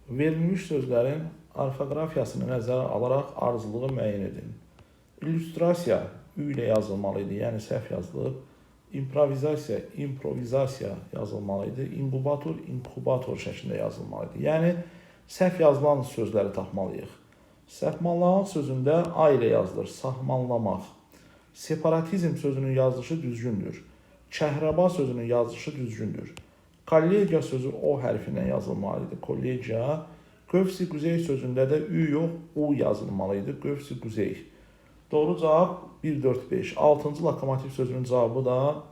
Verilmiş sözlərin orfoqrafiyasını nəzərə alaraq ardıcıllığı müəyyən edin. İllüstrasiya ü ilə yazılmalı idi, yəni səhv yazılıb. İmprovizasiya, improvizasiya yazılmalı idi. İnkubator, inkubator şəklində yazılmalı idi. Yəni səhv yazılan sözləri tapmalıyıq. Səhmanlamaq sözündə a ilə yazılır, sahmanlamaq. Separatizm sözünün yazılışı düzgündür. Kəhrəba sözünün yazılışı düzgündür. Kollegiya sözü o hərfi ilə yazılmalı idi. Kollegiya. Qövsi quzey sözündə də ü yox, u yazılmalı idi. Qövsi quzey. Doğru cavab 1, 4, 5. 6-cı lokomotiv sözünün cavabı da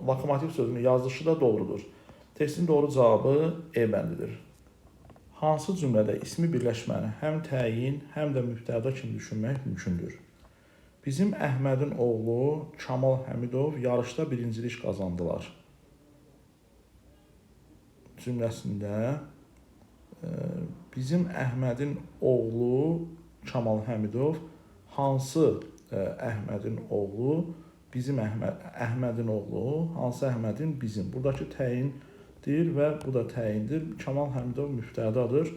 lokomotiv sözünün yazılışı da doğrudur. Testin doğru cavabı E bəndidir. Hansı cümlədə ismi birləşməni həm təyin, həm də mübtəda kimi düşünmək mümkündür? Bizim Əhmədin oğlu Kamal Həmidov yarışda birincilik qazandılar. Cümləsində bizim Əhmədin oğlu Kamal Həmidov hansı Əhmədin oğlu bizim Əhmədin oğlu hansı Əhmədin bizim. Buradakı təyindir və bu da təyindir. Kamal Həmidov mübtədadır.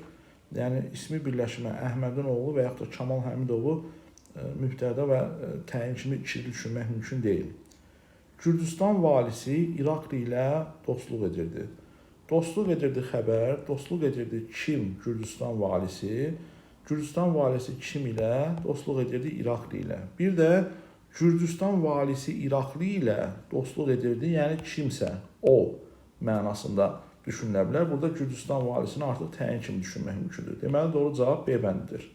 Yəni ismi birləşmə Əhmədin oğlu və yaxud da Kamal Həmidovu mübtəda və təyin kimi ikili düşünmək mümkün deyil. Gürcüstan valisi İraqli ilə dostluq edirdi. Dostluq edirdi xəbər, dostluq edirdi kim? Gürcüstan valisi. Gürcüstan valisi kim ilə dostluq edirdi? İraqli ilə. Bir də Gürcüstan valisi İraqli ilə dostluq edirdi, yəni kimsə, o mənasında düşünülə bilər. Burada Gürcüstan valisini artıq təyin kimi düşünmək mümkündür. Deməli, doğru cavab B bəndidir.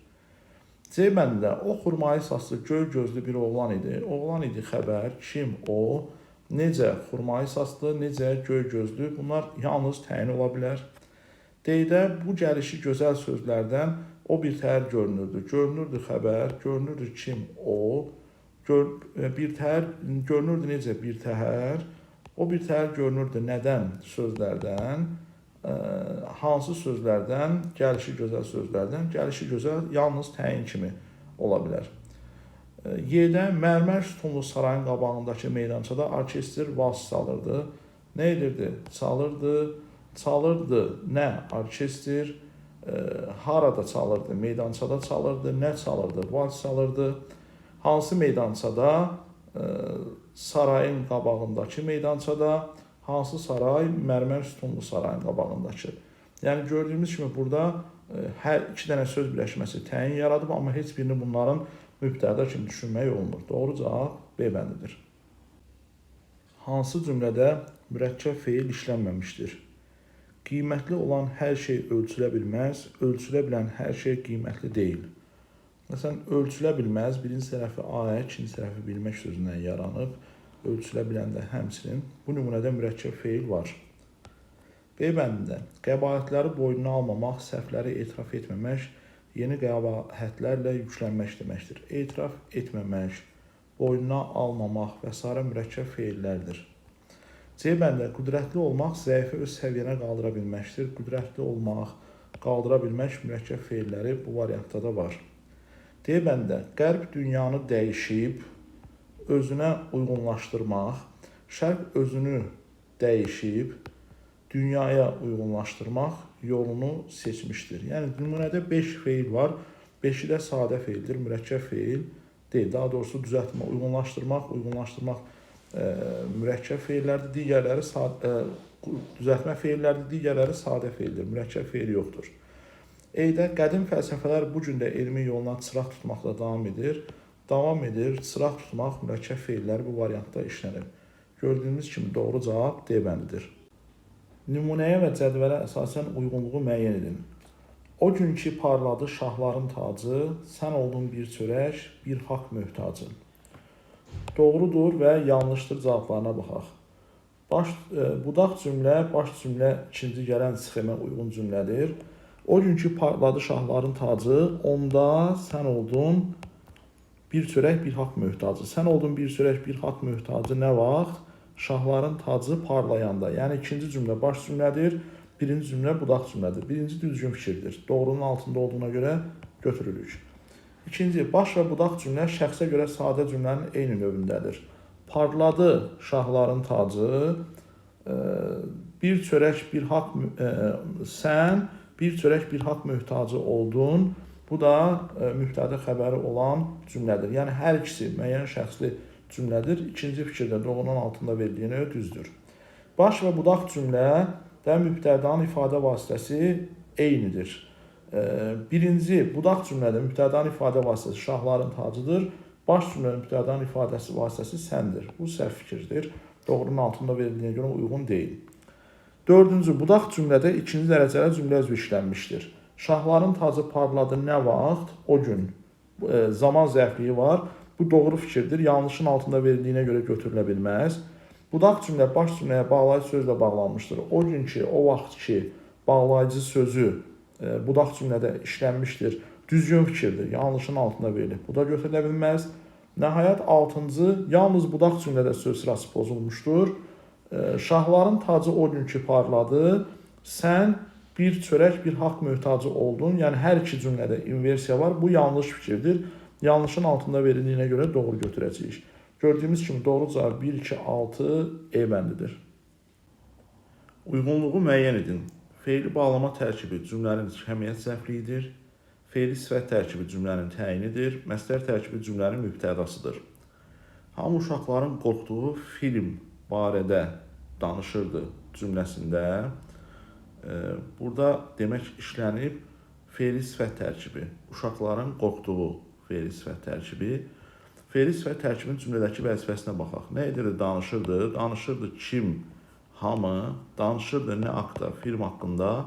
C bəndində o xurmayı saçlı göy gözlü bir oğlan idi. Oğlan idi xəbər, kim o, necə xurmayı saçlı, necə göy gözlü. Bunlar yalnız təyin ola bilər. D-də bu gəlişi gözəl sözlərdən o bir təhər görünürdü. Görünürdü xəbər, görünürdü kim o, bir təhər görünürdü necə bir təhər, o bir təhər görünürdü nədən sözlərdən, hansı sözlərdən, gəlişi gözəl sözlərdən, gəlişi gözəl yalnız təyin kimi ola bilər. Y-də mərmər sütunlu sarayın qabağındakı meydançada orkestr vals çalırdı. Nə edirdi? Çalırdı, çalırdı. Nə? Orkestr harada çalırdı? Meydançada çalırdı. Nə çalırdı? Vals çalırdı. Hansı meydançada? Sarayın qabağındakı meydançada. Hansı saray? Mərmər sütunlu sarayın qabağındakı. Yəni gördüyümüz kimi burada hər iki dənə söz birləşməsi təyin yaradıb, amma heç birini bunların mübtəda kimi düşünmək olmur. Doğru cavab B bəndidir. Hansı cümlədə mürəkkəb feil işlənməmişdir? Qiymətli olan hər şey ölçülə bilməz, ölçülə bilən hər şey qiymətli deyil. Məsələn, ölçülə bilməz, birinci tərəfi A, ikinci tərəfi bilmək sözündən yaranıb. Ölçülə biləndə həmçinin bu nümunədə mürəkkəb feil var. B bəndində qəbahətləri boynuna almamaq, səhvləri etiraf etməmək, yeni qəbahətlərlə yüklənmək deməkdir. Etiraf etməmək, boynuna almamaq və sairə mürəkkəb feillərdir. C bəndində qüdrətli olmaq zəifi öz səviyyənə qaldıra bilməkdir. Qüdrətli olmaq, qaldıra bilmək mürəkkəb feilləri bu variantda da var. D bəndində qərb dünyanı dəyişib, özünə uyğunlaşdırmaq, şərq özünü dəyişib, dünyaya uyğunlaşdırmaq yolunu seçmişdir. Yəni nümunədə 5 feil var. 5-i də sadə feildir, mürəkkəb feil deyil. Daha doğrusu düzəltmə, uyğunlaşdırmaq, uyğunlaşdırmaq mürəkkəb feillərdir. Digərləri düzəltmə feillərdir, digərləri sadə feildir. Mürəkkəb feil yoxdur. E-də qədim fəlsəfələr bu gün də elmin yoluna çıraq tutmaqda davam edir. Davam edir, çıraq tutmaq mürəkkəb feillər bu variantda işlənib. Gördüyünüz kimi doğru cavab D bəndidir. Nümunəyə və cədvələ əsasən uyğunluğu müəyyən edin. O gün ki parladı şahların tacı, sən oldun bir çörək, bir haqq möhtacı. Doğrudur və yanlışdır cavablarına baxaq. Budaq cümlə, baş cümlə ikinci gələn sxemə uyğun cümlədir. O gün ki parladı şahların tacı, onda sən oldun bir çörək, bir haqq möhtacı. Sən oldun bir çörək, bir haqq möhtacı nə vaxt? Şahların tacı parlayanda. Yəni ikinci cümlə baş cümlədir, birinci cümlə budaq cümlədir. Birinci düzgün fikirdir. Doğrunun altında olduğuna görə götürürük. İkinci, baş və budaq cümlə şəxsə görə sadə cümlənin eyni növündədir. Parladı şahların tacı, bir çörək, bir haqq, sən Bir çörək, bir haqq möhtacı oldun. Bu da mübtəda xəbəri olan cümlədir. Yəni hər ikisi müəyyən şəxsli cümlədir. İkinci fikirdə doğrunun altında verildiyinə görə düzdür. Baş və budaq cümlədə mübtədanın ifadə vasitəsi eynidir. Birinci budaq cümlədə mübtədanın ifadə vasitəsi şahların tacıdır. Baş cümlənin mübtədanın ifadəsi vasitəsi səndir. Bu səhv fikirdir. Doğrunun altında verildiyinə görə uyğun deyil. Dördüncü, budaq cümlədə ikinci dərəcəli cümlə üzvü işlənmişdir. Şahların tacı parladı nə vaxt? O gün. Zaman zərfliyi var. Bu doğru fikirdir. Yanlışın altında verildiyinə görə götürülə bilməz. Budaq cümlə baş cümləyə bağlayıcı sözlə bağlanmışdır. O gün ki, o vaxt ki, bağlayıcı sözü budaq cümlədə işlənmişdir. Düzgün fikirdir. Yanlışın altında verilib. Bu da götürülə bilməz. Nəhayət altıncı, yalnız budaq cümlədə söz sırası pozulmuşdur. Şahların tacı o gün ki parladı, sən bir çörək, bir haqq möhtacı oldun. Yəni hər iki cümlədə inversiya var. Bu yanlış fikirdir. Yanlışın altında verildiyinə görə doğru götürəcəyik. Gördüyümüz kimi doğru cavab 1, 2, 6 E bəndidir. Uyğunluğu müəyyən edin. Feili bağlama tərkibi cümlənin kəmiyyət zərfliyidir. Feili sifət tərkibi cümlənin təyinidir. Məsdər tərkibi cümlənin mübtədasıdır. Hamı uşaqların qorxduğu film barədə danışırdı cümləsində. Burada demək işlənib feili sifət tərkibi. Uşaqların qorxduğu feili sifət tərkibi. Feili sifət tərkibinin cümlədəki vəzifəsinə baxaq. Nə edirdi? Danışırdı. Danışırdı kim? Hamı. Danışırdı nə haqda? Film haqqında.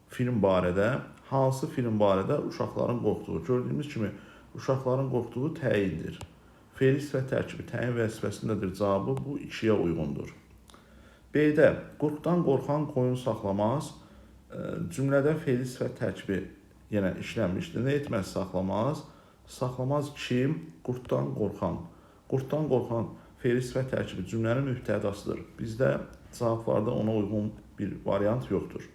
Film barədə. Hansı film barədə? Uşaqların qorxduğu. Gördüyümüz kimi uşaqların qorxduğu təyindir. Feili sifət tərkibi təyin vəzifəsindədir. Cavabı bu 2-yə uyğundur. B-də qurddan qorxan qoyun saxlamaz. Cümlədə feili sifət tərkibi yenə işlənmişdir. Nə etməz? Saxlamaz. Saxlamaz kim? Qurddan qorxan. Qurddan qorxan feili sifət tərkibi cümlənin mübtədasıdır. Bizdə cavablarda ona uyğun bir variant yoxdur.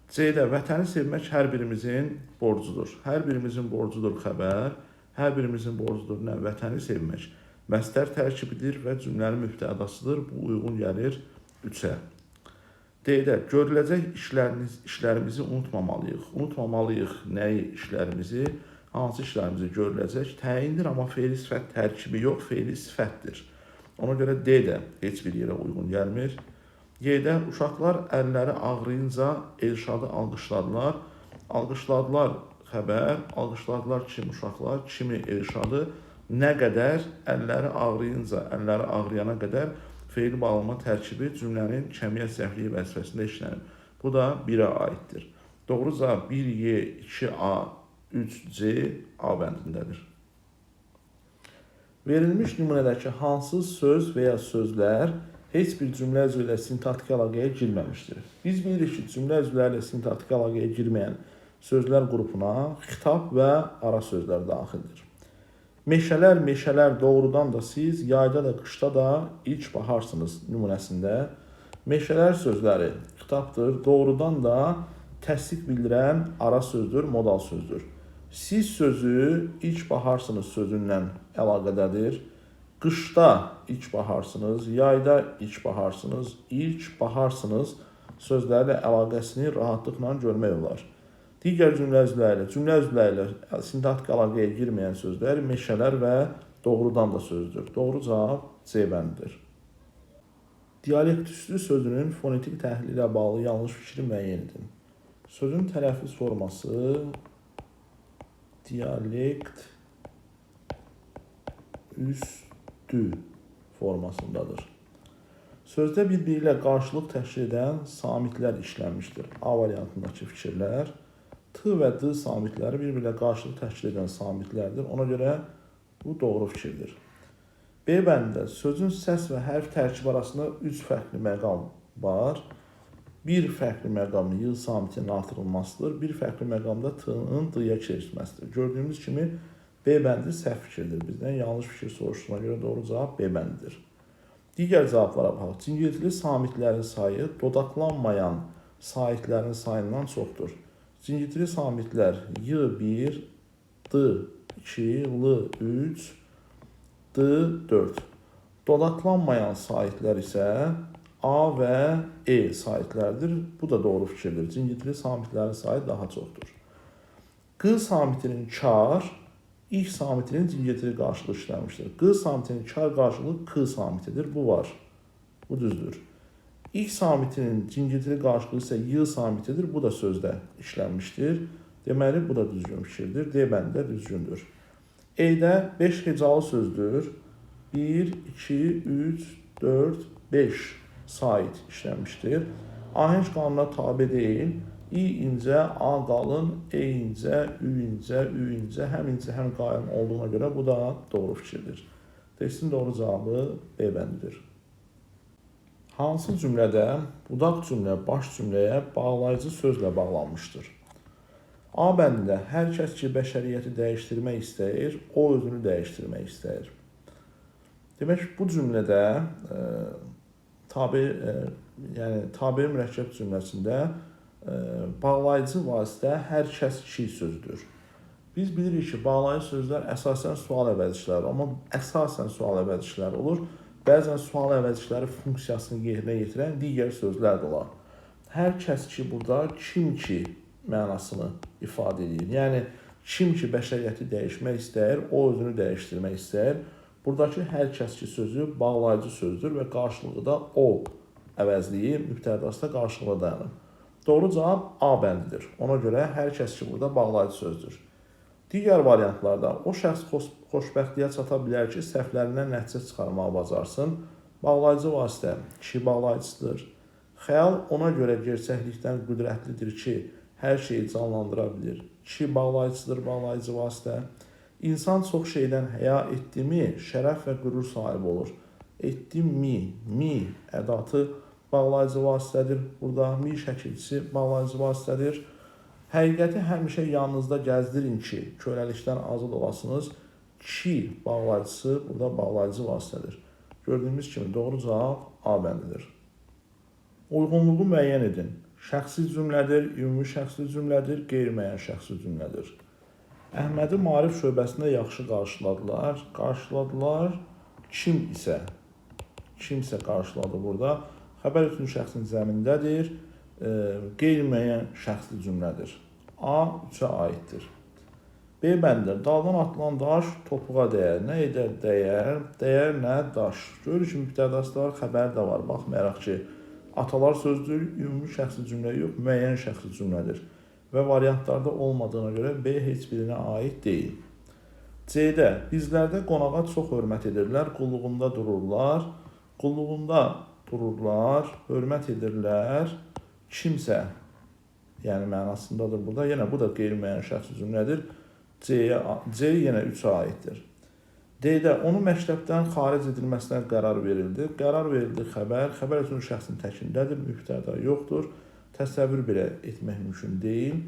C-də vətəni sevmək hər birimizin borcudur. Hər birimizin borcudur xəbər. Hər birimizin borcudur nə? Vətəni sevmək. Məsdər tərkibidir və cümlənin mübtədasıdır. Bu uyğun gəlir 3-ə. D-də görüləcək işlərimizi unutmamalıyıq. Unutmamalıyıq nəyi? İşlərimizi. Hansı işlərimizi görüləcək? Təyindir, amma feili sifət tərkibi yox, feili sifətdir. Ona görə D də heç bir yerə uyğun gəlmir. Y-də uşaqlar əlləri ağrıyınca Elşadı alqışladılar. Alqışladılar xəbər, alqışladılar kim uşaqlar, kimi Elşadı, nə qədər əlləri ağrıyınca, əlləri ağrıyana qədər feil bağlama tərkibi cümlənin kəmiyyət zərfliyi vəzifəsində işlənir. Bu da 1-ə aiddir. Doğru cavab 1Y, 2A, 3C A bəndindədir. Verilmiş nümunədəki hansı söz və ya sözlər heç bir cümlə üzvü ilə sintaktik əlaqəyə girməmişdir? Biz bilirik ki, cümlə üzvləri ilə sintaktik əlaqəyə girməyən sözlər qrupuna xitab və ara sözlər daxildir. Meşələr, meşələr doğrudan da siz yayda da qışda da ilk baharsınız nümunəsində meşələr sözləri xitabdır, doğrudan da təsdiq bildirən ara sözdür, modal sözdür. Siz sözü ilk baharsınız sözündən əlaqədədir. Qışda ilk baharsınız, yayda ilk baharsınız, ilk baharsınız sözlərlə əlaqəsini rahatlıqla görmək olar. Digər cümlə üzvləri ilə sintaktik əlaqəyə girməyən sözlər meşələr və doğrudan da sözdür. Doğru cavab C bəndidir. Dialektüstü sözünün fonetik təhlili ilə bağlı yanlış fikri müəyyən edin. Sözün tələffüz forması diyalekt üstü formasındadır. Sözdə bir-biri ilə qarşılıq təşkil edən samitlər işlənmişdir. A variantındakı fikirlər T və D samitləri bir-biri ilə qarşılıq təşkil edən samitlərdir. Ona görə bu doğru fikirdir. B bəndində sözün səs və hərf tərkibi arasında 3 fərqli məqam var. Bir fərqli məqam Y samitinin artırılmasıdır. Bir fərqli məqamda T-nin D-yə keçməsidir. Gördüyümüz kimi B bəndi səhv fikirdir. Bizdən yanlış fikir soruşduğuna görə doğru cavab B bəndidir. Digər cavablara baxaq. Cingiltili samitlərin sayı dodaqlanmayan saitlərin sayından çoxdur. Cingiltili samitlər Y1, D2, L3, D4. Dodaqlanmayan saitlər isə A və E saitlərdir. Bu da doğru fikirdir. Cingiltili samitlərin sayı daha çoxdur. Q samitinin kar, İ samitinin cingiltili qarşılığı işlənmişdir. Q samitinin kar qarşılığı K samitidir. Bu var. Bu düzdür. İ samitinin cingiltili qarşılığı isə Y samitidir. Bu da sözdə işlənmişdir. Deməli, bu da düzgün fikirdir. D bəndi də düzgündür. E-də 5 hecalı sözdür. 1, 2, 3, 4, 5 sait işlənmişdir. Ahenk qanuna tabe deyil. İ incə, A qalın, E incə, Ü incə, Ü incə, həm incə, həm qalın olduğuna görə bu da doğru fikirdir. Testin doğru cavabı B bəndidir. Hansı cümlədə budaq cümlə baş cümləyə bağlayıcı sözlə bağlanmışdır? A bəndində hər kəs ki bəşəriyyəti dəyişdirmək istəyir, o özünü dəyişdirmək istəyir. Demək, bu cümlədə tabe mürəkkəb cümləsində bağlayıcı vasitə hər kəs ki sözüdür. Biz bilirik ki, bağlayıcı sözlər əsasən sual əvəzçiləri, amma əsasən sual əvəzçiləri olur. Bəzən sual əvəzçiləri funksiyasını yerinə yetirən digər sözlər də olar. Hər kəs ki burada kim ki mənasını ifadə edir. Yəni, kim ki bəşəriyyəti dəyişmək istəyir, o özünü dəyişdirmək istəyir. Buradakı hər kəs ki sözü bağlayıcı sözdür və qarşılığı da o əvəzliyi mübtədasında qarşılığa dayanır. Doğru cavab A bəndidir. Ona görə hər kəs ki burada bağlayıcı sözdür. Digər variantlarda o şəxs xoşbəxtliyə çata bilər ki, səhvlərindən nəticə çıxarmağı bacarsın. Bağlayıcı vasitə kişi bağlayıcısıdır. Xəyal ona görə gerçəklikdən qüdrətlidir ki, hər şeyi canlandıra bilir. Kişi bağlayıcısıdır, bağlayıcı vasitə. İnsan çox şeydən həya etdimi, şərəf və qürur sahibi olur. Etdimi, mi ədatı bağlayıcı vasitədir. Burada mi şəkilçisi bağlayıcı vasitədir. Həqiqəti həmişə yanınızda gəzdirin ki, köləlikdən azad olasınız. Ki bağlayıcısı burada bağlayıcı vasitədir. Gördüyümüz kimi doğru cavab A bəndidir. Uyğunluğu müəyyən edin. Şəxsi cümlədir, ümumi şəxsi cümlədir, qeyri-müəyyən şəxsi cümlədir. Əhmədi Maarif şöbəsində yaxşı qarşıladılar. Qarşıladılar kim isə. Kimsə qarşıladı burada. Xəbər üçün şəxsin zəmindədir. Qeyri-müəyyən şəxsli cümlədir. A 3-ə aiddir. B bəndində daldan atılan daş topuğa dəyər. Nə edər? Dəyər. Dəyər nə? Daş. Görürük ki, mübtədası da var, xəbəri də var. Baxmayaraq ki, atalar sözdür, ümumi şəxsi cümlə yox, müəyyən şəxsi cümlədir. Və variantlarda olmadığına görə B heç birinə aid deyil. C-də bizlərdə qonağa çox hörmət edirlər, qulluğunda dururlar. Qulluğunda dururlar, hörmət edirlər. Kimsə, yəni mənasındadır burada. Yenə bu da qeyri-müəyyən şəxsi cümlədir. C yenə 3-ə aiddir. D-də onun məktəbdən xaric edilməsinə qərar verildi. Qərar verildi xəbər. Xəbər üçün şəxsin təkindədir, mübtəda yoxdur. Təsəvvür belə etmək mümkün deyil.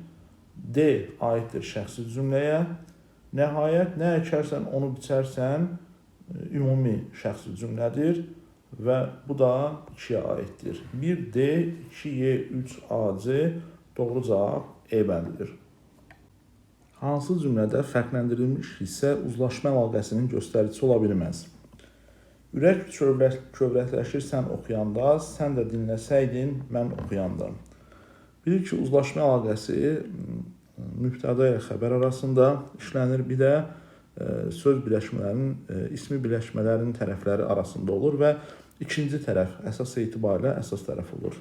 D aiddir şəxsi cümləyə. Nəhayət, nə əkərsən, onu biçərsən ümumi şəxsi cümlədir və bu da 2-yə aiddir. 1D, 2Y, 3AC doğru cavab E bəndidir. Hansı cümlədə fərqləndirilmiş hissə uzlaşma əlaqəsinin göstəricisi ola bilməz? Ürək kövrəkləşir sən oxuyanda, sən də dinləsəydin mən oxuyanda. Bilir ki, uzlaşma əlaqəsi mübtəda ilə xəbər arasında işlənir. Bir də söz birləşmələrinin, ismi birləşmələrin tərəfləri arasında olur və ikinci tərəf əsas etibarilə əsas tərəf olur.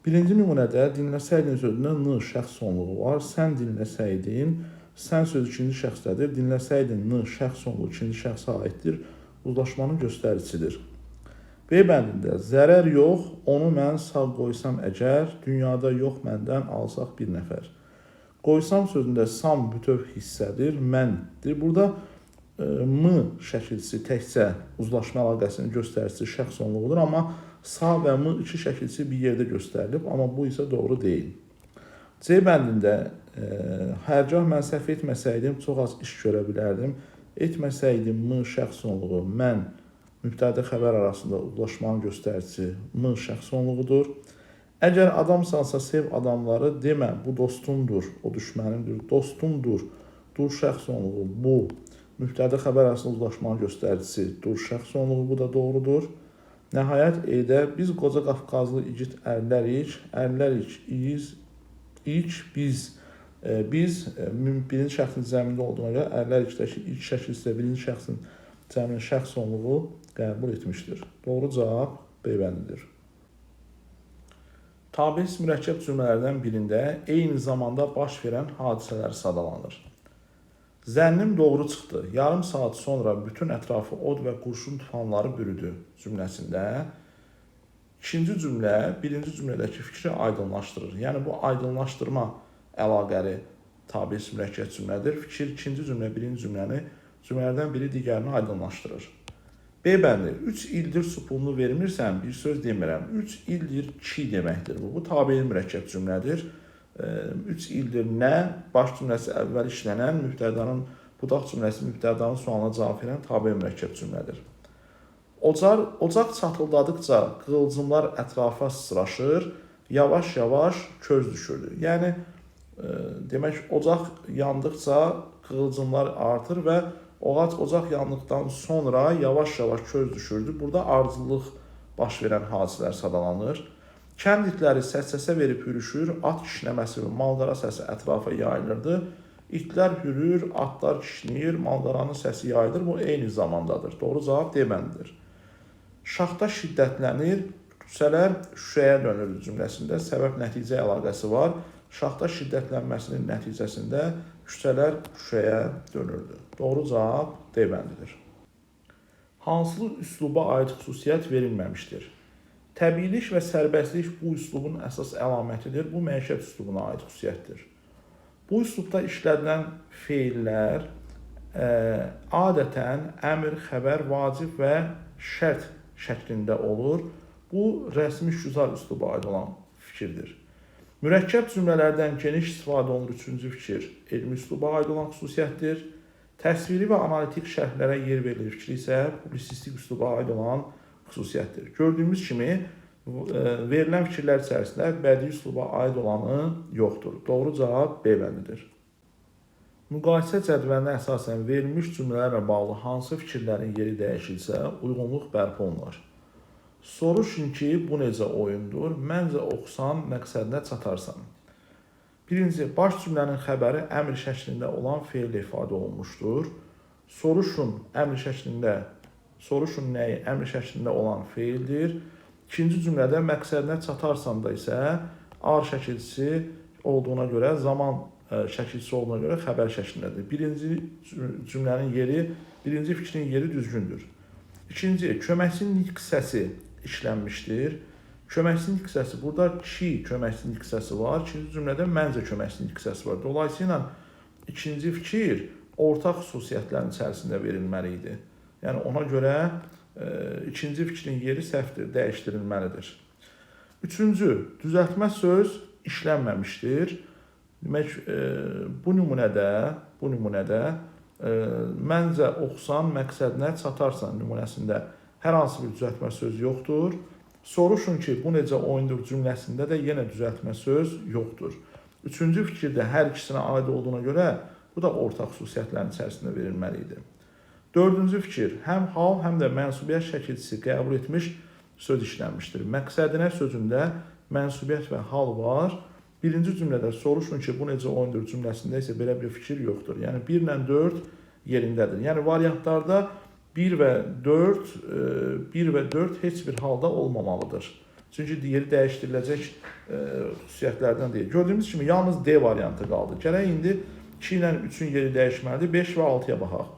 Birinci nümunədə dinləsəydin sözündə n şəxs sonluğu var. Sən dinləsəydin, sən sözü ikinci şəxsdədir. Dinləsəydin n şəxs sonluğu ikinci şəxsə aiddir. Uzlaşmanın göstəricisidir. B bəndində zərər yox, onu mən sağ qoysam əgər, dünyada yox məndən alsaq bir nəfər. Qoysam sözündə sam bütöv hissədir, məndir. Burada m şəkilçisi təkcə uzlaşma əlaqəsinin göstəricisi şəxs sonluğudur, amma sa və m iki şəkilçisi bir yerdə göstərilib, amma bu isə doğru deyil. C bəndində hərgah mən səhv etməsəydim, çox az iş görə bilərdim. Etməsəydim m şəxs sonluğu, mən mübtəda xəbər arasında uzlaşmanın göstəricisi m şəxs sonluğudur. Əgər adamsansa sev adamları, demə bu dostumdur, o düşmənimdir, dostumdur, dur şəxs sonluğu, bu mübtəda xəbər arasında uzlaşmanın göstəricisi dur şəxs sonluğu, bu da doğrudur. Nəhayət E-də biz qoca Qafqazlı igid ərlərik, ərlərik, iz, ilk biz, biz birinci şəxsin cəmində olduğuna görə ərlərikdəki ilk şəkilçisi də birinci şəxsin cəminin şəxs onluğu qəbul etmişdir. Doğru cavab B bəndidir. Tabe mürəkkəb cümlələrdən birində eyni zamanda baş verən hadisələr sadalanır. Zənnim doğru çıxdı. Yarım saat sonra bütün ətrafı od və qurşun tufanları bürüdü cümləsində ikinci cümlə birinci cümlədəki fikri aydınlaşdırır. Yəni bu aydınlaşdırma əlaqəli tabe mürəkkəb cümlədir. Fikir ikinci cümlə birinci cümləni cümlələrdən biri digərini aydınlaşdırır. B bəndi 3 ildir su pulunu vermirsən, bir söz demirəm. 3 ildir ki deməkdir bu. Bu tabe mürəkkəb cümlədir. 3 ildir nə baş cümləsi əvvəl işlənən mübtədanın budaq cümləsi mübtədanın sualına cavab verən tabe mürəkkəb cümlədir. Ocaq çatıldadıqca qığılcımlar ətrafa sıçraşır, yavaş-yavaş köz düşürdü. Yəni demək ocaq yandıqca qığılcımlar artır və ocaq yandıqdan sonra yavaş-yavaş köz düşürdü. Burada ardıcıllıq baş verən hadisələr sadalanır. Kənd itləri səs-səsə verib hürüşür, at kişnəməsi və malqara səsi ətrafa yayılırdı. İtlər hürür, atlar kişnəyir, malqaranın səsi yayılır. Bu eyni zamandadır. Doğru cavab D bəndidir. Şaxta şiddətlənir, küçələr şüşəyə dönür cümləsində səbəb-nəticə əlaqəsi var. Şaxta şiddətlənməsinin nəticəsində küçələr şüşəyə dönürdü. Doğru cavab D bəndidir. Hansı üsluba aid xüsusiyyət verilməmişdir? Təbiilik və sərbəstlik bu üslubun əsas əlamətidir. Bu məişət üslubuna aid xüsusiyyətdir. Bu üslubda işlədilən feillər adətən əmr, xəbər, vacib və şərt şəklində olur. Bu rəsmi işgüzar üsluba aid olan fikirdir. Mürəkkəb cümlələrdən geniş istifadə olunur üçüncü fikir elmi üsluba aid olan xüsusiyyətdir. Təsviri və analitik şərhlərə yer verilir fikri isə publisistik üsluba aid olan xüsusiyyətdir. Gördüyümüz kimi verilən fikirlər içərisində bədii üsluba aid olanı yoxdur. Doğru cavab B bəndidir. Müqayisə cədvəlinə əsasən verilmiş cümlələrlə bağlı hansı fikirlərin yeri dəyişilsə, uyğunluq bərpa olunur. Soruşun ki, bu necə oyundur? Məncə oxusan, məqsədinə çatarsan. Birinci, baş cümlənin xəbəri əmr şəklində olan feillə ifadə olunmuşdur. Soruşun əmr şəklində, soruşun nəyi əmr şəklində olan feildir. İkinci cümlədə məqsədinə çatarsan da isə ar şəkilçisi olduğuna görə, zaman şəkilçisi olduğuna görə xəbər şəklindədir. Birinci cümlənin yeri, birinci fikrin yeri düzgündür. İkinci, köməkçi nitq səsi işlənmişdir. Köməkçi nitq səsi, burada ki köməkçi nitq səsi var. İkinci cümlədə məncə köməkçi nitq səsi var. Dolayısıyla ikinci fikir ortaq xüsusiyyətlərin içərisində verilməli idi. Yəni ona görə ikinci fikrin yeri səhvdir, dəyişdirilməlidir. Üçüncü, düzəltmə söz işlənməmişdir. Demək, bu nümunədə məncə oxusan, məqsədinə çatarsan nümunəsində hər hansı bir düzəltmə söz yoxdur. Soruşun ki, bu necə oyundur cümləsində də yenə düzəltmə söz yoxdur. Üçüncü fikir də hər ikisinə aid olduğuna görə bu da ortaq xüsusiyyətlərin içərisində verilməli idi. Dördüncü fikir, həm hal, həm də mənsubiyyət şəkilçisi qəbul etmiş söz işlənmişdir. Məqsədinə sözündə mənsubiyyət və hal var. Birinci cümlədə soruşun ki, bu necə oyundur cümləsində isə belə bir fikir yoxdur. Yəni 1 ilə 4 yerindədir. Yəni variantlarda 1 və 4, 1 və 4 heç bir halda olmamalıdır. Çünki yeri dəyişdiriləcək xüsusiyyətlərdən deyil. Gördüyümüz kimi yalnız D variantı qaldı. Gərək indi 2 ilə 3-ün yeri dəyişməlidir. 5 və 6-ya baxaq.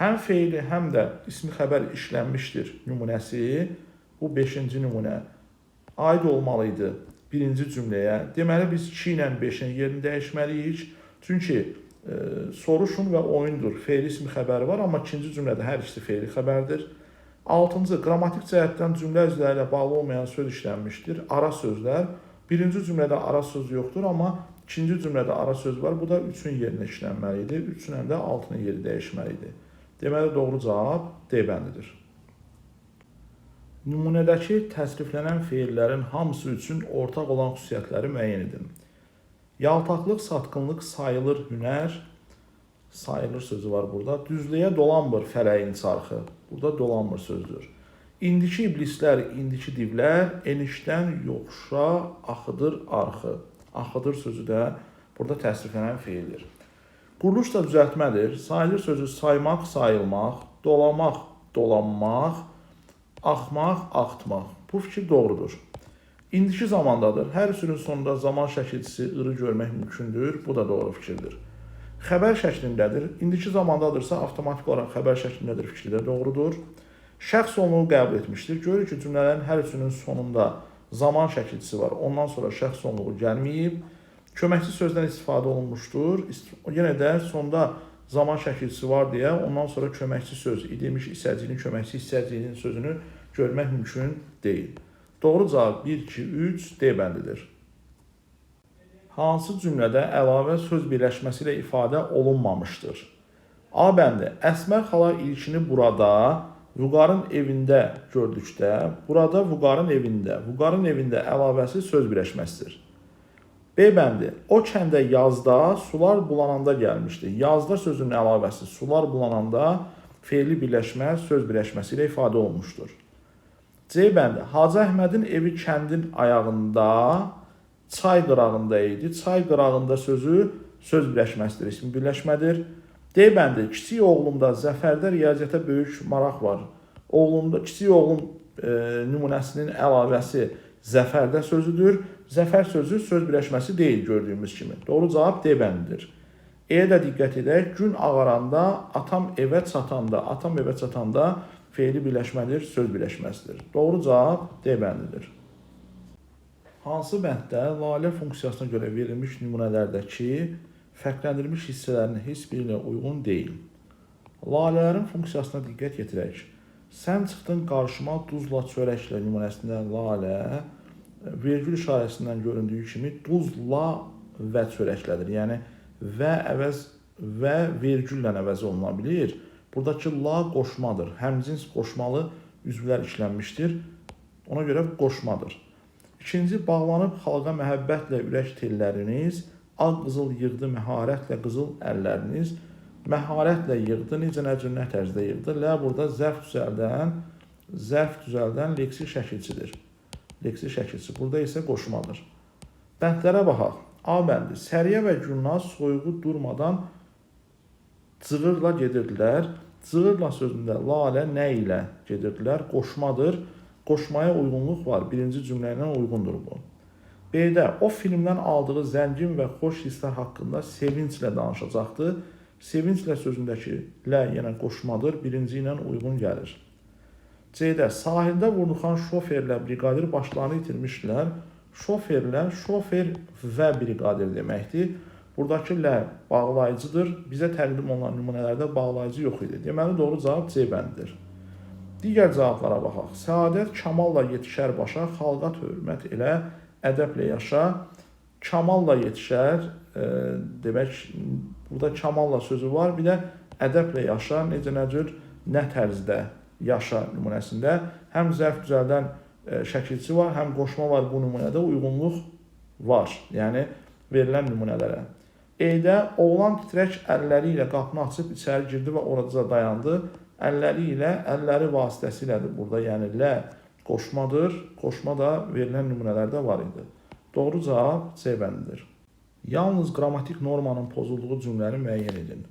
Həm feili, həm də ismi xəbər işlənmişdir nümunəsi. Bu 5-ci nümunə aid olmalı idi birinci cümləyə. Deməli, biz 2 ilə 5-in yerini dəyişməliyik. Çünki soruşun və oyundur. Feili ismi xəbəri var, amma ikinci cümlədə hər ikisi feili xəbərdir. 6-cı, qrammatik cəhətdən cümlə üzvləri ilə bağlı olmayan söz işlənmişdir. Ara sözlər. Birinci cümlədə ara söz yoxdur, amma ikinci cümlədə ara söz var. Bu da 3-ün yerinə işlənməli idi. 3-ün də 6-nın yeri dəyişməli idi. Deməli, doğru cavab D bəndidir. Nümunədəki təsriflənən feillərin hamısı üçün ortaq olan xüsusiyyətləri müəyyən edin. Yaltaqlıq, satqınlıq sayılır hünər, sayılır sözü var burada. Düzlüyə dolanmır fələyin çarxı. Burada dolanmır sözdür. İndiki iblislər, indiki divlər enişdən yoxuşa axıdır arxı. Axıdır sözü də burada təsriflənən feildir. Quruluş da düzəltmədir. Sayılır sözü saymaq, sayılmaq, dolamaq, dolanmaq, axmaq, axtmaq. Bu fikir doğrudur. İndiki zamandadır. Hər üçünün sonunda zaman şəkilçisi ırı görmək mümkündür. Bu da doğru fikirdir. Xəbər şəklindədir. İndiki zamandadırsa avtomatik olaraq xəbər şəklindədir fikri də doğrudur. Şəxs onluğu qəbul etmişdir. Görürük ki, cümlələrin hər üçünün sonunda zaman şəkilçisi var. Ondan sonra şəxs onluğu gəlməyib. Köməkçi sözdən istifadə olunmuşdur. Yenə də sonda zaman şəkilçisi var deyə ondan sonra köməkçi söz, idimiş hissəciyinin köməkçi hissəciyinin sözünü görmək mümkün deyil. Doğru cavab 1, 2, 3 D bəndidir. Hansı cümlədə əlavə söz birləşməsi ilə ifadə olunmamışdır? A bəndi. Əsmər xala ilkini burada Vüqarın evində gördükdə, burada Vüqarın evində, Vüqarın evində əlavəsi söz birləşməsidir. B bəndi. O kəndə yazda sular bulananda gəlmişdi. Yazda sözünün əlavəsi sular bulananda feili birləşmə söz birləşməsi ilə ifadə olunmuşdur. C bəndi. Hacı Əhmədin evi kəndin ayağında, çay qırağında idi. Çay qırağında sözü söz birləşməsidir, ismi birləşmədir. D bəndi. Kiçik oğlumda Zəfərdə riyaziyyata böyük maraq var. Oğlumda, kiçik oğlum nümunəsinin əlavəsi Zəfərdə sözüdür. Zəfər sözü söz birləşməsi deyil gördüyümüz kimi. Doğru cavab D bəndidir. E-yə də diqqət edək. Gün ağaranda, atam evə çatanda, atam evə çatanda feili birləşmədir, söz birləşməsidir. Doğru cavab D bəndidir. Hansı bənddə lalə funksiyasına görə verilmiş nümunələrdəki fərqləndirilmiş hissələrin heç biri ilə uyğun deyil? Lalələrin funksiyasına diqqət yetirək. Sən çıxdın qarşıma duzla çörəklə nümunəsində lalə vergül işarəsindən göründüyü kimi duzla və çörəklədir. Yəni və əvəz və vergüllə əvəz oluna bilir. Buradakı la qoşmadır. Həmcins qoşmalı üzvlər işlənmişdir. Ona görə bu qoşmadır. İkinci, bağlanıb xalqa məhəbbətlə ürək telləriniz, ağ qızıl yığdı məharətlə qızıl əlləriniz. Məharətlə yığdı, necə nə cür nə tərzdə yığdı. Lə burada zərf düzəldən leksik şəkilçidir. Leksik şəkilçi. Burada isə qoşmadır. Bəndlərə baxaq. A bəndi. Səriyə və Gülnaz soyuğu durmadan cığırla gedirdilər. Cığırla sözündə lalə nə ilə gedirdilər? Qoşmadır. Qoşmaya uyğunluq var. Birinci cümlə ilə uyğundur bu. B-də o filmdən aldığı zəngin və xoş hisslər haqqında sevinclə danışacaqdı. Sevinclə sözündəki lə yenə qoşmadır. Birinci ilə uyğun gəlir. C-də sahildə vurnuxan şoferlə briqadir başlarını itirmişdilər. Şoferlə şofer və briqadir deməkdir. Buradakı lə bağlayıcıdır. Bizə təqdim olunan nümunələrdə bağlayıcı yox idi. Deməli, doğru cavab C bəndidir. Digər cavablara baxaq. Səadət kamalla yetişər başa, xalqa hörmət elə, ədəblə yaşa. Kamalla yetişər, demək, burada kamalla sözü var. Bir də ədəblə yaşa, necə nə cür, nə tərzdə yaşa nümunəsində. Həm zərf düzəldən şəkilçi var, həm qoşma var bu nümunədə, uyğunluq var. Yəni, verilən nümunələrə. E-də oğlan titrək əlləri ilə qapını açıb içəri girdi və orada dayandı. Əlləri ilə, əlləri vasitəsilədir burada. Yəni, lə qoşmadır. Qoşma da verilən nümunələrdə var idi. Doğru cavab C bəndidir. Yalnız qrammatik normanın pozulduğu cümləni müəyyən edin.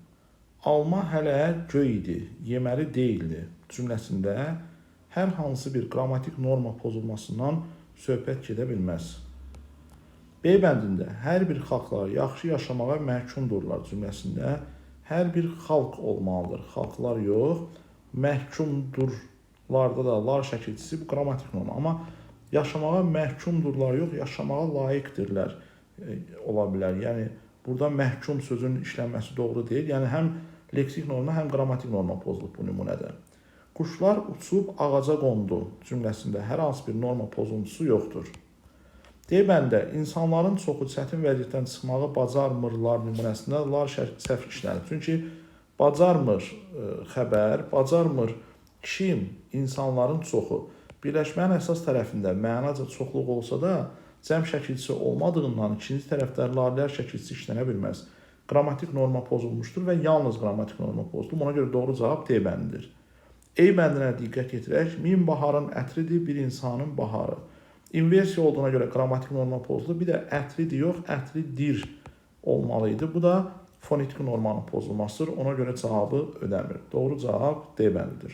Alma hələ göy idi, yeməli deyildi cümləsində hər hansı bir qrammatik norma pozulmasından söhbət gedə bilməz. B bəndində hər bir xalqlar yaxşı yaşamağa məhkumdurlar cümləsində hər bir xalq olmalıdır. Xalqlar yox, məhkumdurlarda da lar şəkilçisi bu qrammatik norma. Amma yaşamağa məhkumdurlar yox, yaşamağa layiqdirlər ola bilər. Yəni burada məhkum sözünün işlənməsi doğru deyil. Yəni həm leksik norma, həm qrammatik norma pozulub bu nümunədə. Quşlar uçub ağaca qondu cümləsində hər hansı bir norma pozuntusu yoxdur. D bəndə insanların çoxu çətin vəziyyətdən çıxmağı bacarmırlar nümunəsində lar səhv işlənir. Çünki bacarmır xəbər, bacarmır kim, insanların çoxu. Birləşmənin əsas tərəfində mənaca çoxluq olsa da, cəm şəkilçisi olmadığından ikinci tərəfdə lalilər şəkilçisi işlənə bilməz. Qrammatik norma pozulmuşdur və yalnız qrammatik norma pozulub. Ona görə doğru cavab D bəndidir. E bəndinə diqqət yetirək. Min baharın ətridir, bir insanın baharı. İnversiya olduğuna görə qrammatik norma pozulur. Bir də ətridir yox, ətridir olmalı idi. Bu da fonetik normanın pozulmasıdır. Ona görə cavabı ödəmir. Doğru cavab D bəndidir.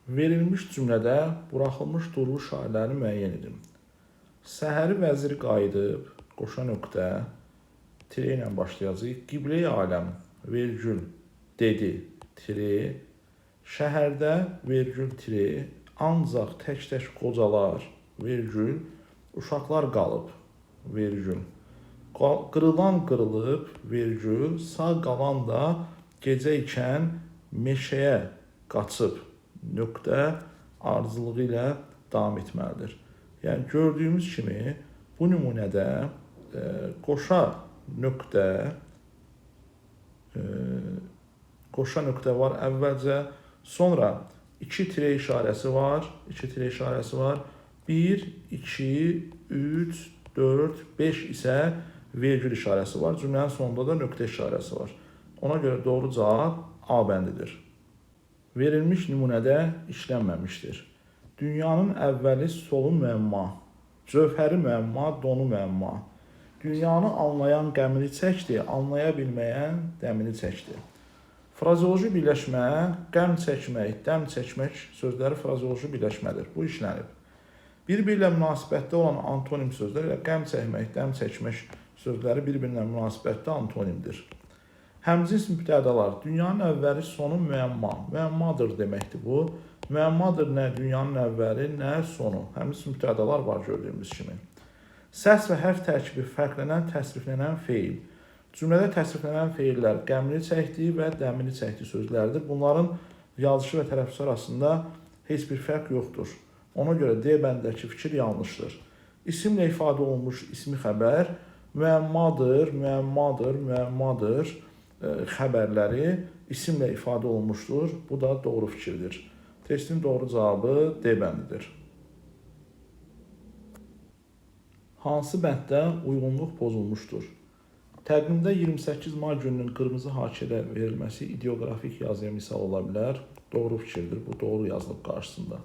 Verilmiş cümlədə buraxılmış durğu şairlərini müəyyən edin. Səhəri vəzir qayıdıb, qoşa nöqtə, tire ilə başlayacağıq. Qibləyi aləm, vergül, dedi, tire, şəhərdə, vergül, tire, ancaq tək-tək qocalar, vergül, uşaqlar qalıb, vergül. Qırılan qırılıb, vergül, sağ qalan da gecə ikən meşəyə qaçıb, nöqtə ardıcılığı ilə davam etməlidir. Yəni gördüyümüz kimi bu nümunədə qoşa nöqtə var əvvəlcə, sonra 2 tire işarəsi var, 2 tire işarəsi var. 1, 2, 3, 4, 5 isə vergül işarəsi var. Cümlənin sonunda da nöqtə işarəsi var. Ona görə doğru cavab A bəndidir. Verilmiş nümunədə işlənməmişdir. Dünyanın əvvəli solu müəmma, cövhəri müəmma, donu müəmma. Dünyanı anlayan qəmini çəkdi, anlaya bilməyən dəmini çəkdi. Frazeoloji birləşmə, qəm çəkmək, dəm çəkmək sözləri frazeoloji birləşmədir. Bu işlənib. Bir-biri ilə münasibətdə olan antonim sözlər ilə qəm çəkmək, dəm çəkmək sözləri bir-birinə münasibətdə antonimdir. Həmcins mübtədalar, dünyanın əvvəli sonu müəmma, müəmmadır deməkdir bu. Müəmmadır nə dünyanın əvvəli, nə sonu. Həmcins mübtədalar var gördüyümüz kimi. Səs və hərf tərkibi fərqlənən, təsriflənən feil. Cümlədə təsriflənən feillər qəmini çəkdi və dəmini çəkdi sözlərdir. Bunların yazışı və tələffüzü arasında heç bir fərq yoxdur. Ona görə D bəndindəki fikir yanlışdır. İsimlə ifadə olunmuş ismi xəbər müəmmadır, müəmmadır, müəmmadır xəbərləri isimlə ifadə olunmuşdur. Bu da doğru fikirdir. Testin doğru cavabı D bəndidir. Hansı bənddə uyğunluq pozulmuşdur? Təqvimdə 28 may gününün qırmızı hakədə verilməsi ideoqrafik yazıya misal ola bilər. Doğru fikirdir. Bu doğru yazılıb qarşısında.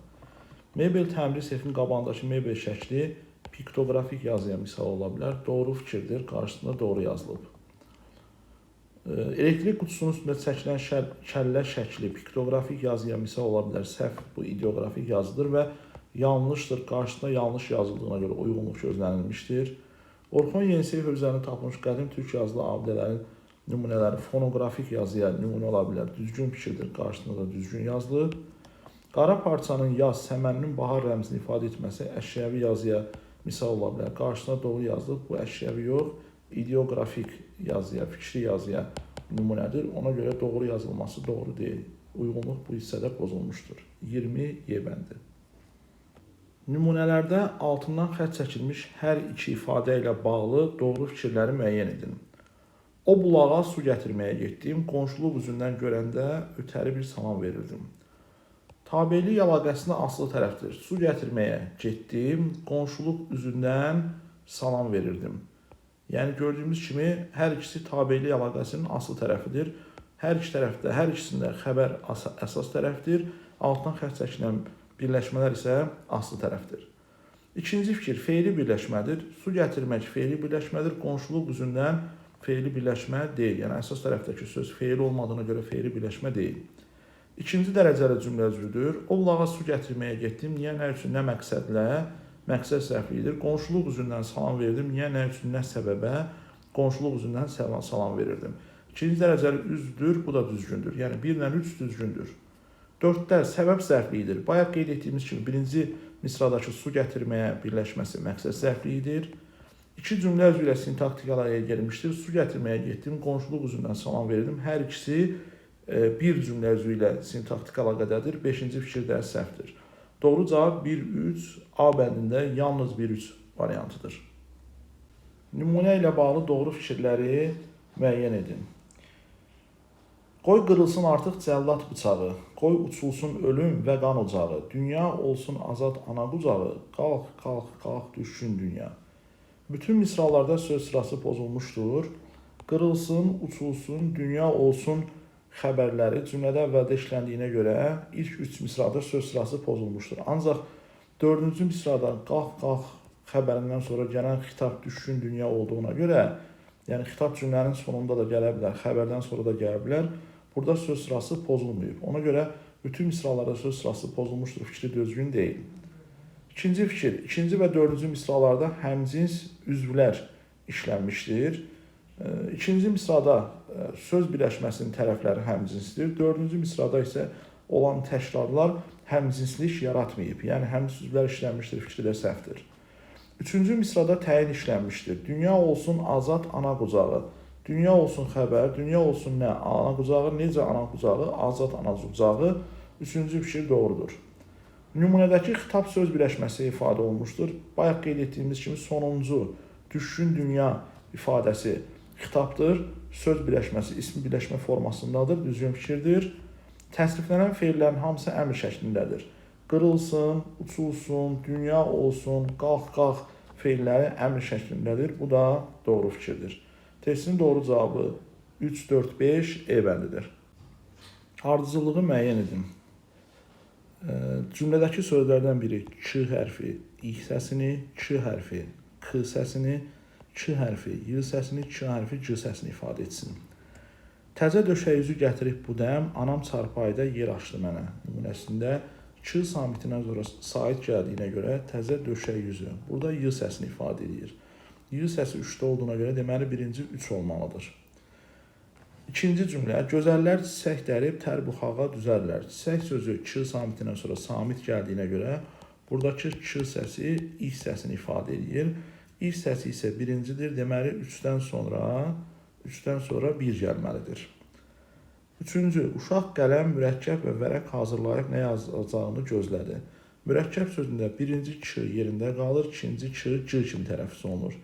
Mebel təmiri sefin qabağındakı mebel şəkli piktoqrafik yazıya misal ola bilər. Doğru fikirdir. Qarşısında doğru yazılıb. Elektrik qutusunun üstündə çəkilən kəllə şəkli piktoqrafik yazıya misal ola bilər. Səhv, bu ideoqrafik yazıdır və yanlışdır. Qarşısında yanlış yazıldığına görə uyğunluq gözlənilmişdir. Orxon Yenisey hövzəsində tapılmış qədim türk yazılı abidələrin nümunələri fonoqrafik yazıya nümunə ola bilər. Düzgün fikirdir. Qarşısında da düzgün yazılıb. Qara parçanın yaz, səməninin bahar rəmzini ifadə etməsi əşyəvi yazıya misal ola bilər. Qarşısında doğru yazılıb. Bu əşyəvi yox, ideoqrafik yazıya, fikri yazıya nümunədir. Ona görə doğru yazılması doğru deyil. Uyğunluq bu hissədə pozulmuşdur. 20 Y bəndi. Nümunələrdə altından xətt çəkilmiş hər iki ifadə ilə bağlı doğru fikirləri müəyyən edin. O bulağa su gətirməyə getdim, qonşuluq üzündən görəndə ötəri bir salam verirdim. Tabelik əlaqəsinə asılı tərəfdir. Su gətirməyə getdim, qonşuluq üzündən salam verirdim. Yəni gördüyümüz kimi hər ikisi tabelik əlaqəsinin asılı tərəfidir. Hər iki tərəfdə, hər ikisində xəbər əsas tərəfdir. Altdan xətt çəkilən birləşmələr isə asılı tərəfdir. İkinci fikir feili birləşmədir. Su gətirmək feili birləşmədir. Qonşuluq üzündən feili birləşmə deyil. Yəni əsas tərəfdəki söz feil olmadığına görə feili birləşmə deyil. İkinci dərəcəli cümlə üzvüdür. O bulağa su gətirməyə getdim. Niyə, nə üçün, nə məqsədlə? Məqsəd səhvliyidir. Qonşuluq üzündən salam verdim. Niyə, nə üçün, nə səbəbə? Qonşuluq üzündən salam verirdim. İkinci dərəcəli üzvdür. Bu da düzgündür. Yəni 1 ilə 3 düzgündür. 4-də səbəb zərfliyidir. Bayaq qeyd etdiyimiz kimi birinci misradakı su gətirməyə birləşməsi məqsəd zərfliyidir. İki cümlə üzvü ilə sintaktik əlaqəyə gəlmişdir. Su gətirməyə getdim, qonşuluq üzündən salam verdim. Hər ikisi bir cümlə üzvü ilə sintaktik əlaqədədir. Beşinci fikir də səhvdir. Doğru cavab 1-3, A bəndində yalnız 1-3 variantıdır. Nümunə ilə bağlı doğru fikirləri müəyyən edin. Qoy qırılsın artıq cəllad bıçağı, qoy uçulsun ölüm və qan ocağı, dünya olsun azad ana qucağı, qalx, qalx, qalx, düşsün dünya. Bütün misralarda söz sırası pozulmuşdur. Qırılsın, uçulsun, dünya olsun xəbərləri cümlədə əvvəldə işləndiyinə görə ilk 3 misrada söz sırası pozulmuşdur. Ancaq 4-cü misrada qalx, qalx xəbərindən sonra gələn xitab düşkün dünya olduğuna görə, yəni xitab cümlənin sonunda da gələ bilər, xəbərdən sonra da gələ bilər. Burada söz sırası pozulmayıb. Ona görə bütün misralarda söz sırası pozulmuşdur fikri düzgün deyil. İkinci fikir, ikinci və dördüncü misralarda həmcins üzvlər işlənmişdir. İkinci misrada söz birləşməsinin tərəfləri həmcinsdir. Dördüncü misrada isə olan təkrarlar həmcinslik yaratmayıb. Yəni həmcins üzvlər işlənmişdir fikri də səhvdir. Üçüncü misrada təyin işlənmişdir. Dünya olsun azad ana qucağı. Dünya olsun xəbər, dünya olsun nə? Ana qucağı, necə ana qucağı? Azad ana qucağı. Üçüncü fikir doğrudur. Nümunədəki xitab söz birləşməsi ifadə olunmuşdur. Bayaq qeyd etdiyimiz kimi sonuncu düşkün dünya ifadəsi xitabdır. Söz birləşməsi ismi birləşmə formasındadır, düzgün fikirdir. Təsriflənən feillərin hamısı əmr şəklindədir. Qırılsın, uçulsun, dünya olsun, qalx, qalx feilləri əmr şəklindədir. Bu da doğru fikirdir. Testin doğru cavabı 3, 4, 5 E bəndidir. Ardıcıllığı müəyyən edin. Cümlədəki sözlərdən biri Ç hərfi İ səsini, Ç hərfi K səsini, Ç hərfi Y səsini, Ç hərfi C səsini ifadə etsin. Təzə döşəyüzü gətirib bu dəm, anam çarpayıda yer açdı mənə. Nümunəsində Ç samitindən sonra sait gəldiyinə görə təzə döşəyüzü. Burada Y səsini ifadə edir. Y səsi 3-də olduğuna görə deməli birinci 3 olmalıdır. İkinci cümlə, gözəllər çiçək dərib tər buxağa düzərlər. Çiçək sözü Ç samitindən sonra samit gəldiyinə görə buradakı Ç səsi İ səsini ifadə edir. İ səsi isə birincidir. Deməli 3-dən sonra 1 gəlməlidir. Üçüncü, uşaq qələm, mürəkkəb və vərəq hazırlayıb nə yazacağını gözlədi. Mürəkkəb sözündə birinci Ç yerində qalır, ikinci Ç C kimi tələffüz olunur.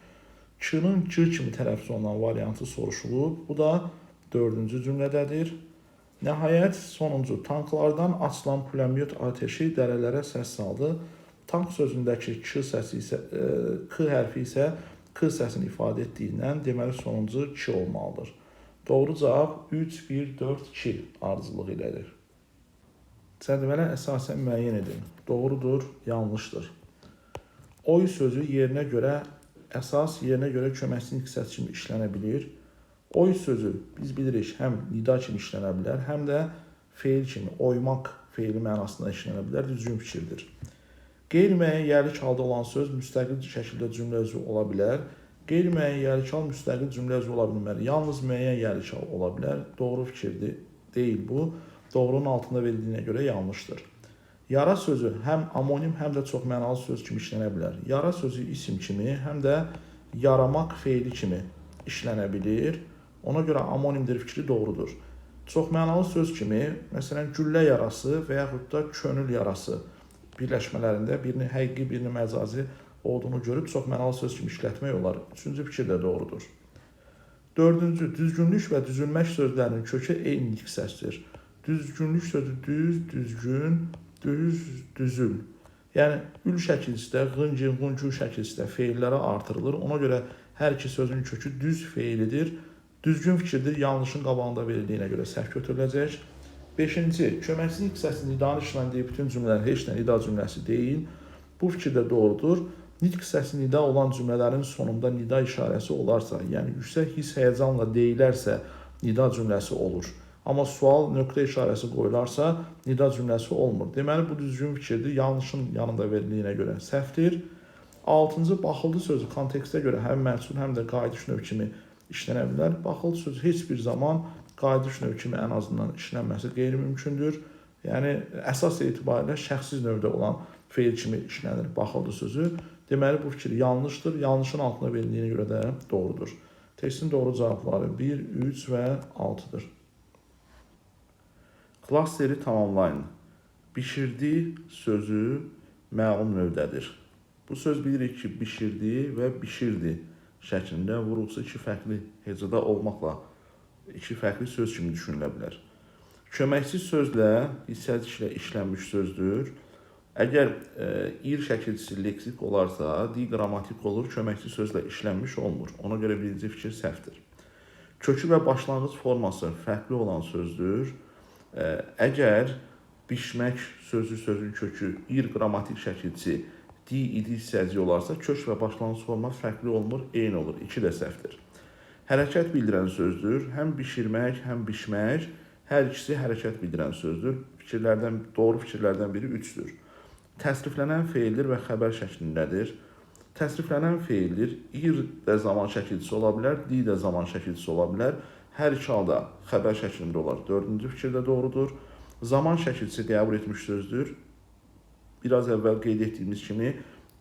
Ç-nın C kimi tələffüz olunan variantı soruşulub. Bu da dördüncü cümlədədir. Nəhayət, sonuncu, tanklardan açılan pulemyot ateşi dərələrə səs saldı. Tank sözündəki Ç səsi isə, K hərfi isə K səsini ifadə etdiyindən deməli sonuncu 2 olmalıdır. Doğru cavab 3, 1, 4, 2 ardıcıllığı ilədir. Cədvələ əsasən müəyyən edin. Doğrudur, yanlışdır. Oy sözü yerinə görə əsas, yerinə görə köməkçi hissəsi kimi işlənə bilir. Oy sözü biz bilirik həm nida kimi işlənə bilər, həm də feil kimi, oymaq feili mənasında işlənə bilər, düzgün fikirdir. Qeyri-müəyyən yəlik halda olan söz müstəqil şəkildə cümlə üzvü ola bilər. Qeyri-müəyyən yəlik hal müstəqil cümlə üzvü ola bilməli. Yalnız müəyyən yəlik hal ola bilər. Doğru fikirdir, deyil bu. Doğrunun altında verildiyinə görə yanlışdır. Yara sözü həm amonim, həm də çoxmənalı söz kimi işlənə bilər. Yara sözü isim kimi, həm də yaramaq feili kimi işlənə bilir. Ona görə amonimdir fikri doğrudur. Çoxmənalı söz kimi, məsələn, güllə yarası və yaxud da könül yarası birləşmələrində birini həqiqi, birini məcazi olduğunu görüb çoxmənalı söz kimi işlətmək olar. Üçüncü fikir də doğrudur. Dördüncü, düzgünlük və düzülmək sözlərinin kökü eyni səsdir. Düzgünlük sözü düz, düzgün, düz, düzül. Yəni, ül şəkilçidə, qıncın, qıncül şəkilçidə feillərə artırılır. Ona görə hər iki sözün kökü düz feilidir. Düzgün fikirdir, yanlışın qabağında verildiyinə görə səhv götürüləcək. Beşinci, köməkçi hissəsi nidanın işləndiyi bütün cümlələr heç nə nida cümləsi deyil. Bu fikir də doğrudur. Nitq hissəsi nida olan cümlələrin sonunda nida işarəsi olarsa, yəni yüksək hiss həyəcanla deyilərsə nida cümləsi olur. Amma sual nöqtə işarəsi qoyularsa nida cümləsi olmur. Deməli, bu düzgün fikirdir. Yanlışın yanında verildiyinə görə səhvdir. Altıncı, baxıldı sözü kontekstə görə həm məhsul, həm də qayıdış növ kimi işlənə bilər. Baxıldı sözü heç bir zaman qayıdış növ kimi ən azından işlənməsi qeyri-mümkündür. Yəni, əsas etibarilə şəxsiz növdə olan feil kimi işlənir baxıldı sözü. Deməli, bu fikir yanlışdır. Yanlışın altına verildiyinə görə də doğrudur. Testin doğru cavabları 1, 3 və 6-dır. Klasteri tamamlayın. Bişirdi sözü məlum növdədir. Bu söz bilirik ki, bişirdi və bişirdi şəklində vurğusu iki fərqli hecada olmaqla iki fərqli söz kimi düşünülə bilər. Köməkçi sözlə, hissəciklə işlənmiş sözdür. Əgər ir şəkilçisi leksik olarsa, di qrammatik olur, köməkçi sözlə işlənmiş olmur. Ona görə birinci fikir səhvdir. Kökü və başlanğıc forması fərqli olan sözdür. Əgər bişmək sözü sözün kökü ir qrammatik şəkilçi di idi hissəciyi olarsa, kök və başlanğıc forma fərqli olmur, eyni olur. 2 də səhvdir. Hərəkət bildirən sözdür. Həm bişirmək, həm bişmək, hər ikisi hərəkət bildirən sözdür. Fikirlərdən, doğru fikirlərdən biri 3-dür. Təsriflənən feildir və xəbər şəklindədir. Təsriflənən feildir. Ir də zaman şəkilçisi ola bilər, di də zaman şəkilçisi ola bilər. Hər iki halda xəbər şəklində olar. Dördüncü fikir də doğrudur. Zaman şəkilçisi qəbul etmiş sözdür. Biraz əvvəl qeyd etdiyimiz kimi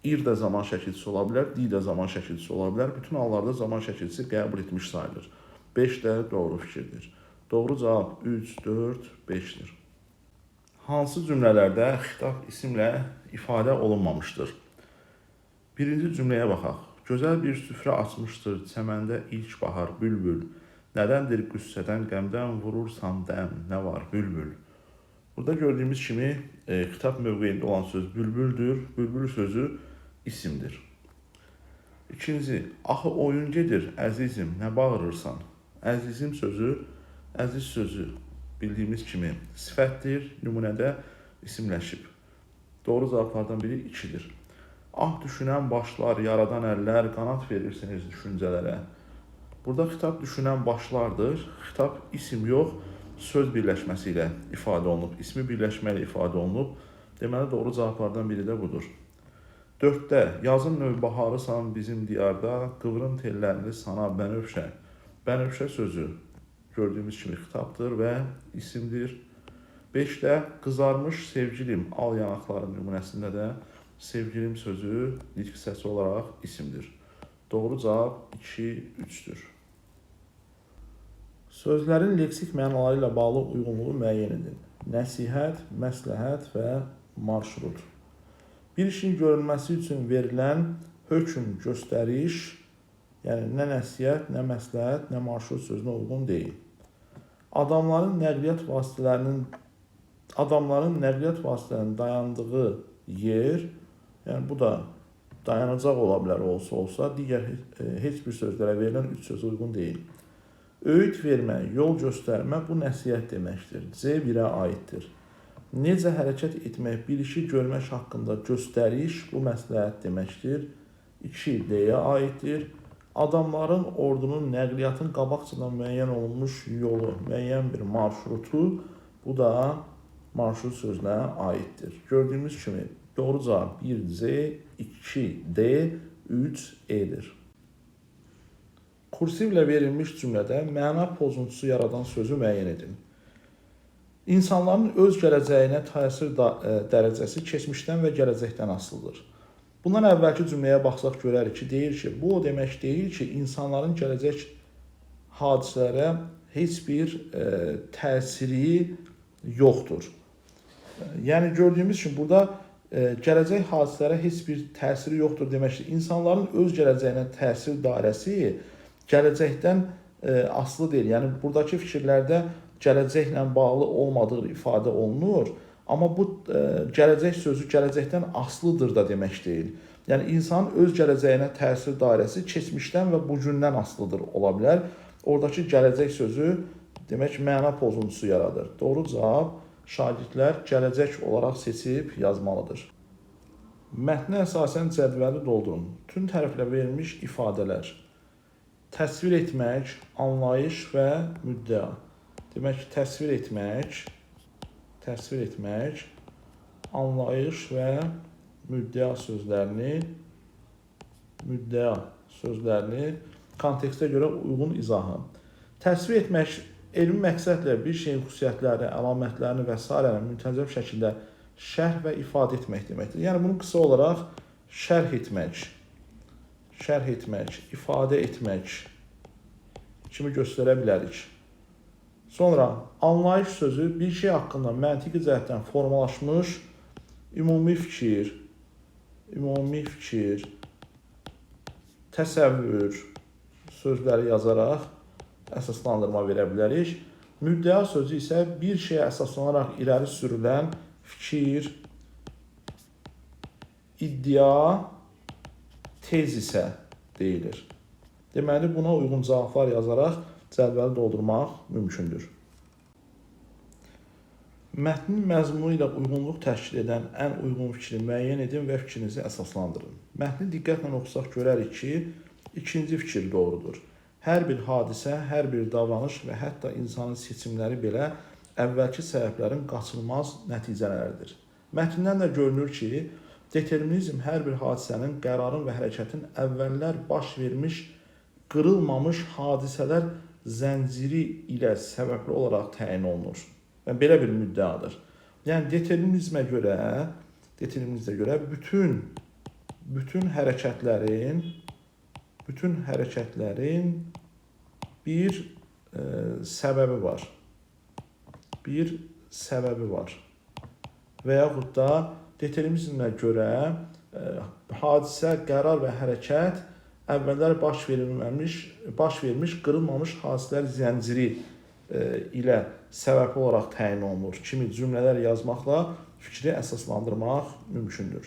ir də zaman şəkilçisi ola bilər, di də zaman şəkilçisi ola bilər. Bütün hallarda zaman şəkilçisi qəbul etmiş sayılır. 5 də doğru fikirdir. Doğru cavab 3, 4, 5-dir. Hansı cümlələrdə xitab isimlə ifadə olunmamışdır? Birinci cümləyə baxaq. Gözəl bir süfrə açmışdır çəməndə ilk bahar bülbül. Nədəndir qüssədən, qəmdən vurursan dəm, nə var bülbül? Burada gördüyümüz kimi xitab mövqeyində olan söz bülbüldür. Bülbül sözü isimdir. İkinci, axı oyun gedir, əzizim, nə bağırırsan? Əzizim sözü, əziz sözü bildiyimiz kimi sifətdir, nümunədə isimləşib. Doğru cavablardan biri 2-dir. Ah düşünən başlar, yaradan əllər, qanat verirsiniz düşüncələrə. Burada xitab düşünən başlardır. Xitab isim yox, söz birləşməsi ilə ifadə olunub, ismi birləşmə ilə ifadə olunub. Deməli, doğru cavablardan biri də budur. 4-də yazın növbaharısan bizim diyarda, qıvrım tellərini sana bənövşə. Bənövşə sözü gördüyümüz kimi xitabdır və isimdir. 5-də qızarmış sevgilim al yanaqları nümunəsində də sevgilim sözü nitq hissəsi olaraq isimdir. Doğru cavab 2, 3-dür. Sözlərin leksik mənaları ilə bağlı uyğunluğu müəyyən edin. Nəsihət, məsləhət və marşrut. Bir işin görülməsi üçün verilən hökm, göstəriş, yəni nə nəsihət, nə məsləhət, nə marşrut sözünə uyğun deyil. Adamların nəqliyyat vasitələrinin dayandığı yer, yəni bu da dayanacaq ola bilər olsa, digər heç bir sözlərə verilən 3 sözə uyğun deyil. Öyüd vermə, yol göstərmə bu nəsihət deməkdir. C1-ə aiddir. Necə hərəkət etmək, bir işi görmək haqqında göstəriş bu məsləhət deməkdir. 2D-yə aiddir. Adamların, ordunun, nəqliyyatın qabaqcadan müəyyən olunmuş yolu, müəyyən bir marşrutu, bu da marşrut sözünə aiddir. Gördüyümüz kimi doğru cavab 1C, 2D, 3E-dir. Kursivlə verilmiş cümlədə məna pozuntusu yaradan sözü müəyyən edin. İnsanların öz gələcəyinə təsir dərəcəsi keçmişdən və gələcəkdən asılıdır. Bundan əvvəlki cümləyə baxsaq görərik ki, deyir ki, bu o demək deyil ki, insanların gələcək hadisələrə heç bir təsiri yoxdur. Yəni gördüyümüz kimi burada gələcək hadisələrə heç bir təsiri yoxdur deməkdir. İnsanların öz gələcəyinə təsir dairəsi gələcəkdən asılı deyil. Yəni buradakı fikirlərdə gələcəklə bağlı olmadığı ifadə olunur. Amma bu gələcək sözü gələcəkdən asılıdır da demək deyil. Yəni insanın öz gələcəyinə təsir dairəsi keçmişdən və bugündən asılıdır ola bilər. Oradakı gələcək sözü demək məna pozuntusu yaradır. Doğru cavab şagirdlər gələcək olaraq seçib yazmalıdır. Mətnə əsasən cədvəli doldurun. Tünd hərflə verilmiş ifadələr. Təsvir etmək, anlayış və müddəa. Demək ki, təsvir etmək, anlayış və müddəa sözlərini kontekstə görə uyğun izahı. Təsvir etmək elmi məqsədlə bir şeyin xüsusiyyətlərini, əlamətlərini və sairəni müntəzəm şəkildə şərh və ifadə etmək deməkdir. Yəni bunu qısa olaraq şərh etmək, ifadə etmək kimi göstərə bilərik. Sonra anlayış sözü bir şey haqqında məntiqi cəhətdən formalaşmış ümumi fikir, təsəvvür sözləri yazaraq əsaslandırma verə bilərik. Müddəa sözü isə bir şeyə əsaslanaraq irəli sürülən fikir, iddia, tez isə deyilir. Deməli, buna uyğun cavablar yazaraq cədvəli doldurmaq mümkündür. Mətnin məzmunu ilə uyğunluq təşkil edən ən uyğun fikri müəyyən edin və fikrinizi əsaslandırın. Mətni diqqətlə oxusaq görərik ki, ikinci fikir doğrudur. Hər bir hadisə, hər bir davranış və hətta insanın seçimləri belə əvvəlki səbəblərin qaçılmaz nəticələridir. Mətndən də görünür ki, determinizm hər bir hadisənin, qərarın və hərəkətin əvvəllər baş vermiş, qırılmamış hadisələr zənciri ilə səbəbli olaraq təyin olunur. Yəni belə bir müddəadır. Yəni determinizmə görə bütün hərəkətlərin bir səbəbi var. Bir səbəbi var. Və yaxud da determinizmə görə hadisə, qərar və hərəkət əvvəllər baş vermiş, qırılmamış hadisələr zənciri ilə səbəbli olaraq təyin olunur kimi cümlələr yazmaqla fikri əsaslandırmaq mümkündür.